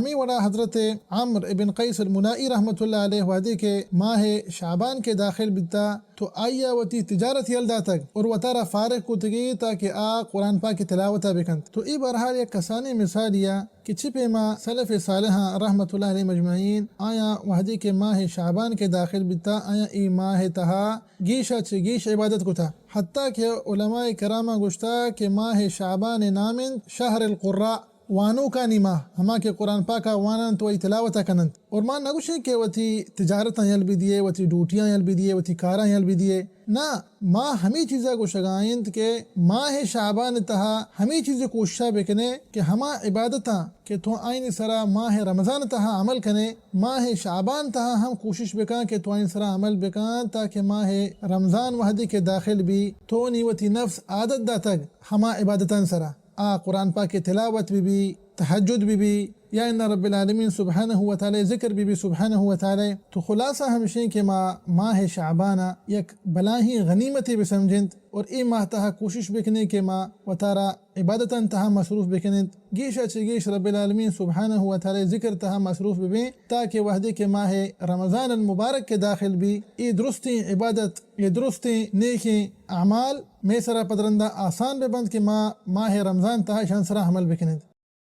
ہمے وڑا حضرت عمرو ابن قیس الملائی رحمت اللہ علیہ وہدے کہ ماہ شعبان کہ داخل بیتا تو آئیا وتی تجارت یل داتگ اور وتارا فارغ کتگی تاکہ آ قرآن پاک تلاوتا بکنت۔ تو اے بہرحال یک کسانیں مثالیا کہ چہ پیما سلف صالحاں رحمت اللہ علیہم اجمعین آیاں وہدے کہ ماہ شعبان کہ داخل بیتا آیاں اے ماہ تہا گیشا چہ گیش عبادت کتا، حتی کہ علماء کراماں گوشتا کہ ماہ شعبان نام انت شہر القراء، وانوکانی ماہ، ہما کہ قرآن پاکا واننت و ای تلاوتا کننت۔ اور ما نگوشیں کہ وتی تجارتاں یل بدیے، وتی ڈیوٹیاں یل بدیے، وتی کاراں یل بدیے۔ نہ، ما ہمے چیزا گوشگا انت کہ ماہ شعبان تہا ہمے چیز کوششا بکنے کہ ہما عبادتاں کہ تو آئینی سرا ماہ رمضان تہا عمل کنے، ماہ شعبان تہا ہم کوشش بکن کہ تو آئین سرا عمل بکن تاکہ ماہ رمضان وہدے کہ داخل بی تو نی وتی نفس عادت داتگ ہما عبادتان سرا، آ قرآن پاک تلاوت بی بی، تہجد بی بی، یا ان رب العالمین سبحانہ و تعالی ذکر بی بی سبحانہ و تعالی۔ تو خلاصہ ہمشیں کہ ما ماہ شعبان یک بلاہیں غنیمتے بسمجنت اور اے ماہ تہا کوشش بکنیں کہ ما وتارا عبادتاں تہا مصروف بکننت، گیشا چہ گیش رب العالمین سبحانہ و تعالی ذکر تہا مصروف ببیں تاکہ وہدے کہ ماہ رمضان المبارک کہ داخل بی اے درستیں عبادت، اے درستیں نیکیں اعمال مئے سرا پدرندا آسان ببنت کہ ما ماہ رمضان تہا اشان سرا عمل بکننت۔